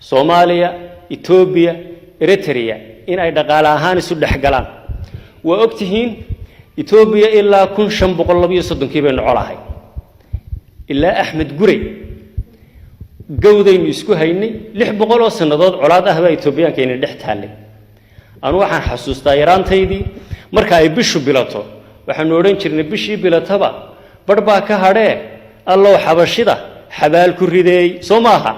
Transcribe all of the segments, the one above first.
Soomaaliya, Etoobiya, Eritrea in ay dhaqaale ahaan isu dhex galaan. Waa og tihiin, Etoobiya ilaa 1532-kii baynu colahay, ilaa Axmed Gurey gawdaynu isku haynay. 600 oo sannadood colaad ah baa Etoobiyaanka ina dhex taallay. Anu waxaan xasuustaa yaraantaydii, marka ay bishu bilato waxaanu odhan jirnay: "Bishii bilataba barh baa ka hadhee, Allow Xabashida xabaal ku rideey." Soo maaha?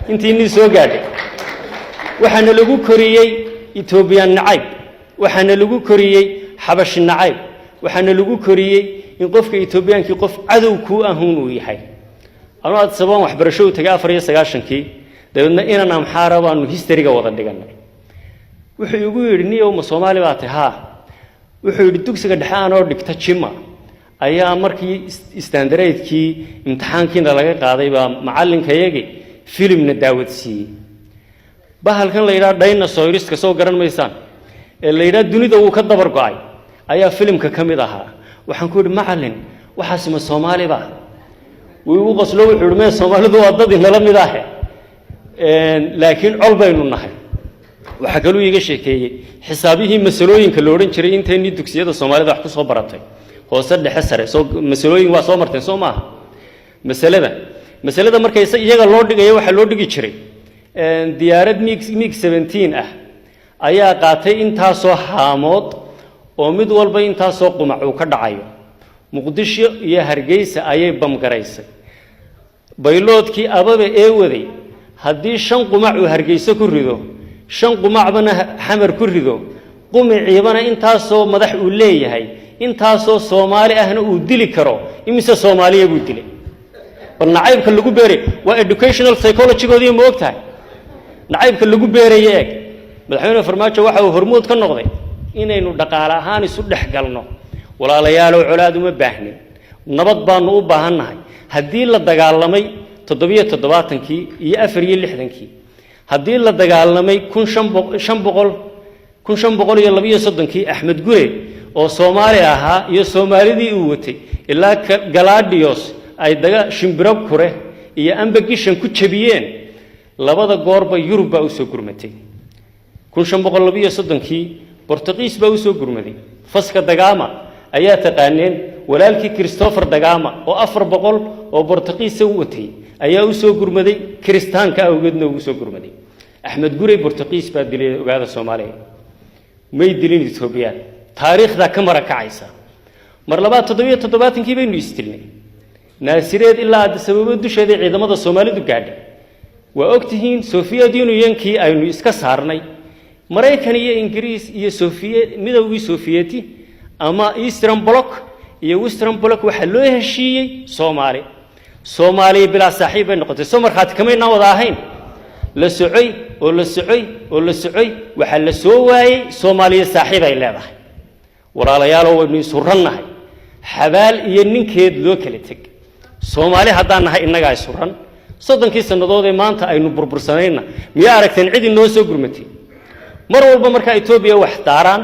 Intiinii soo gaadhay, waxaana lagu koriyey Etoobiyaan nacayb, waxaana lagu koriyey Xabashi nacayb, waxaana lagu koriyey in qofka Etoobiyaankii qof cadow kuu ahuun uu yahay. Anu Addis Ababaan waxbarasho u tegay 94-kii. Dabeedna inan Amxaara baanu history-ga wada dhiganay. Wuxuu igu yidhi: "Niyow, ma Soomaali baa tahay?" "Haa." Wuxuu yidhi: "Dugsiga dhexe anoo dhigta Jima ayaa markii standard eight-kii imtixaankiina laga qaaday baa macallinkayagii filimna daawadsiiyey. Bahalkan la yidhaha dinosaurs-ka, soo garan maysaan, ee la yidhaha dunida wuu ka dabar go'ay, ayaa filimka ka mid ahaa. Waxaan ku yidhi: 'Macallin, waxaasi ma Soomaali ba?' Wuu igu qoslo. Wuxuu yidhi: 'Mee, Soomaalidu waa dad inala mid ahe, laakiin col baynu nahay.' Waxaa kaluu iiga sheekeeyey xisaabihii masalooyinka la odhan jiray. Inteennii dugsiyada Soomaalida wax ku soo baratay, hoose, dhexe, sare, soo masalooyin waa soo marteen, soo maaha? Masalada markay iyaga loo dhigayo waxaa loo dhigi jiray: diyaarad MiG 17 ah ayaa qaatay intaasoo haamood oo mid walba intaasoo qumac uu ka dhacayo. Muqdisho iyo Hargeysa ayay bamgaraysay. Pilot-kii Ababe ee waday haddii shan qumac uu Hargeyso ku rido, shan qumacbana Xamar ku rido, qumiciibana intaasoo madax uu leeyahay, intaasoo Soomaali ahna uu dili karo, imise Soomaaliya buu dilay?" Bal nacaybka lagu beeray waa educational psychology-goodii, ma og tahay? Nacaybka lagu beeraye eeg. Madaxweyne Farmaajo waxa uu hormood ka noqday inaynu dhaqaale ahaan isu dhex galno. Walaalayaalow, colaad uma baahnin, nabad baanu u baahannahay. Haddii la dagaalamay 77-kii iyo 64-kii, haddii la dagaalamay 1532-kii, Axmed Gure oo Soomaali ahaa iyo Soomaalidii uu watay ilaa Galadios ay daga Shimbiro Kure iyo Ambagishan ku jabiyeen, labada goorba Yurub baa usoo gurmatay. 1532-kii Bortuqiis baa usoo gurmaday. Vasco da Gama ayaa taqaaneen, walaalkii Christopher da Gama oo 400 oo Bortuqiisa u watay ayaa usoo gurmaday, kiristaanka awgeedna ugu soo gurmaday. Axmed Gurey Bortuqiis baa dilay. Ogaada, Soomaaliya may dilin Etoobiyaan, taariikhdaa ka marakacaysa. Mar labaad 77-kii baynu istilnay. Naasireed ilaa Addis Ababa dusheeda ciidamada Soomaalidu gaadhay. Waa og tihiin, Soviet Union-kii aynu iska saarnay, Maraykan iyo Ingiriis iyo Sofiye, Midowgii Sofiyeeti ama Eastern Bloc iyo Western Bloc, waxaa loo heshiiyey Soomaali. Soomaaliya bilaa saaxiib bay noqotay. Soo markhaati kamaynaan wada ahayn? La socoy oo la socoy oo la socoy, waxaa la soo waayey Soomaaliya saaxiib ay leedahay. Walaalayaalow, waynu isurannahay, xabaal iyo ninkeed loo kala teg. Soomaali haddaan nahay, innagaa isuran. 30-kii sannadood ee maanta aynu burbursanayna, miyaa aragteen cid inoo soo gurmatay? Mar walba markaa Etoobiya wax daaraan,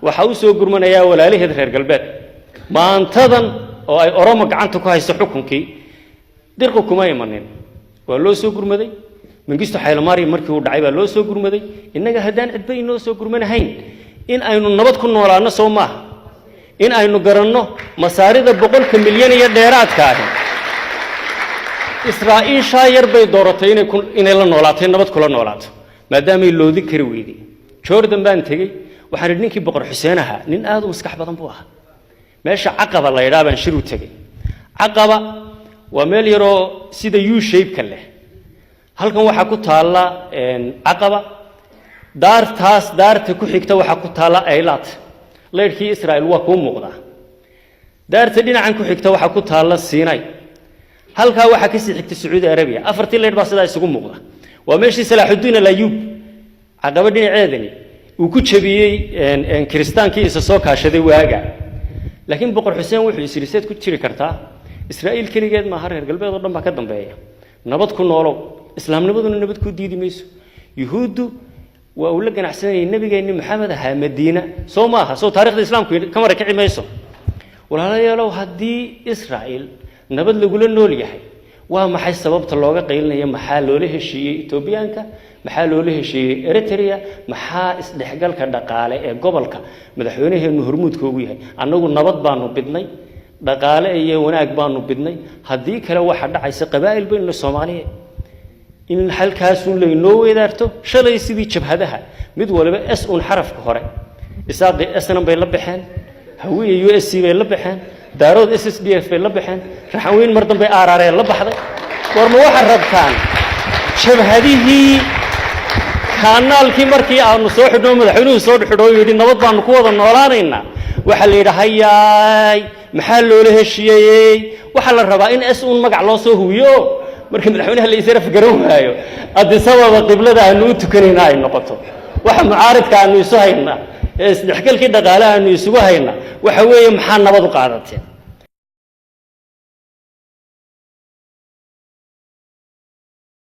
waxaa u soo gurmanayaa walaalaheed reer galbeed. Maantadan oo ay Oromo gacanta ku hayso xukunkii, dirqi kuma imanin, waa loo soo gurmaday. Mengistu Xaylomaariam markii uu dhacay baa loo soo gurmaday. Innaga haddaan cidba inoo soo gurmanahayn, in aynu nabad ku noolaano, soo maaha? In aynu garanno Masaarida 100-ka milyan iyo dheeraadka ahi Israa'iishaa yar bay dooratay inay la noolaatay, nabad kula noolaato, maadaamay loodin kari weyday. Jordan baan tegey. Waxaan idhi ninkii Boqor Xuseen ahaa, nin aad u maskax badan buu ahaa. Meesha Caqaba la yidhaha baan shir u tegey. Caqaba waa meel yaroo sida U shape-ka leh. Halkan waxaa ku taalla Caqaba, daartaas daarta ku xigta waxaa ku taalla Eilat, leyrhkii Israel waa kuu muuqdaa. Daarta dhinacan ku xigta waxaa ku taalla Sinai. Halkaa waxaa kasii xigta Sacuudi Arabiya. Afartii leyrh baa sidaa isugu muuqda. Waa meeshii Salaaxuddiin Alayuub Caqaba dhinaceedani uu ku jabiyey kiristaankii isa soo kaashaday waaga. Laakiin Boqor Xuseen wuxuu is yidhi: "Seed ku jiri kartaa? Israa'iil keligeed maaha, reer galbeed oo dhan baa ka dambeeya. Nabad ku noolow, islaamnimaduna nabad ku diidi mayso." Yuhuuddu waa uu la ganacsanayay nabigeenni Maxamed ahaa Madiina, soo maaha? Soo taarikhda islaamku ka marakici mayso? Walaalayaalow, haddii Israa'iil nabad lagula nool yahay, Waa maxay sababta looga qaylinaya? Maxaa loola heshiiyey Etoobiyaanka? Maxaa loola heshiiyey Eritrea? Maxaa isdhexgalka dhaqaale ee gobolka madaxweynaheenu hormuudka ugu yahay? Annagu nabad baanu bidnay, dhaqaale iyo wanaag baanu bidnay. Haddii kale waxa dhacaysa, qabaa'il baynu Soomaaliya, in halkaasun laynoo weedaarto. Shalay sidii jabhadaha mid waliba S un xarafka hore, Isaaqi SNM bay la baxeen, Hawiye USC bay la baxeen, Daarood SSDF bay la baxeen, Raxanweyn mar dambe RRA la baxday. War ma waxaad rabtaan jabhadihii kaanaalkii markii aanu soo xidhno, madaxweynuhu soo xidho oo yidhi nabad baanu ku wada noolaanaynaa, waxaa la yidhi hayaay, maxaa loola heshiiyey? Waxaa la rabaa in S un magac loo soo huwiyo. Marka madaxweynaha la israf garan waayo, Addis Ababa qiblada aanu u tukanayna ay noqoto. Waxa mucaaridka aanu isu haynaa ee isdhexgalkii dhaqaale aanu isugu haynaa waxa weeye, maxaa nabad u qaadateen?